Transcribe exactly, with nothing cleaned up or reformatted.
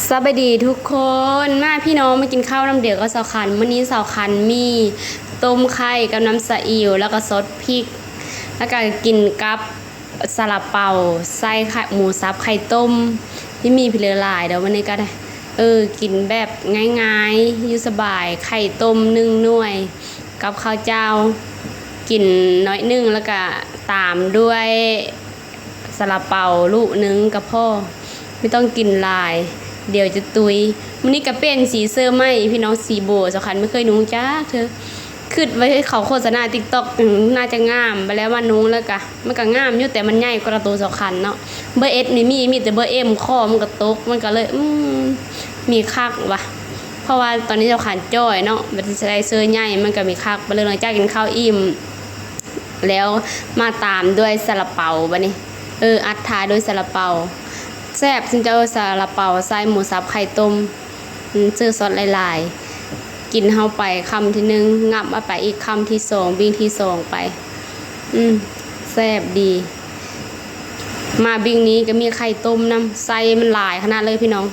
สบายดีทุกคน มาพี่น้องมากินข้าวนำเดียวกับสาวขัน มื้อนี้สาวขันมีต้มไข่กับน้ำซาอิ๋ว แล้วก็ซอสพริก แล้วก็กินกับซาลาเปา ใส่ไข่ หมูสับไข่ต้ม ที่มีพิเลอหลายเดี๋ยววันนี้ก็ได้ เออ กินแบบง่ายๆ อยู่สบาย ไข่ต้มหนึ่งหน่วย กับข้าวเจ้า กินน้อยหนึ่ง แล้วก็ตามด้วยซาลาเปาลูกหนึ่งก็พอ ไม่ต้องกินหลาย เดี๋ยวจะตุย มื้อนี้ก็เปลี่ยนสีเสื้อใหม่ พี่น้อง สีโบสาวขันไม่เคยนุ่งจักเทื่อ คิดว่าเขาโฆษณา TikTok อืม น่าจะงาม ไปแล้วมานุ่งแล้วกะ มันก็งามอยู่ แต่มันใหญ่กว่าตัวสาวขันเนาะ เบอร์เอสนี่มี มีแต่เบอร์เอ็ม คอมันก็ตก มันก็เลย อืม มีคักว่ะ เพราะว่าตอนนี้สาวขันจ่อยเนาะ มันจะใส่เสื้อใหญ่ มันก็มีคัก ไปเลย หลังจากกินข้าวอิ่ม แล้วมาตามด้วยซาลาเปาบัดนี้ เออ อัดท้ายด้วยซาลาเปา แซ่บ ซึ่งจะเอาซาลาเปาใส่หมูสับไข่ต้ม อืม ซื้อซอสหลายๆ กินเข้าไปคำที่หนึ่ง งับเอาไปอีกคำที่สอง บิ่งที่สองไป อืม แซ่บดี มาบิ่งนี้ก็มีไข่ต้มนำ ไส้มันหลายขนาดเลยพี่น้อง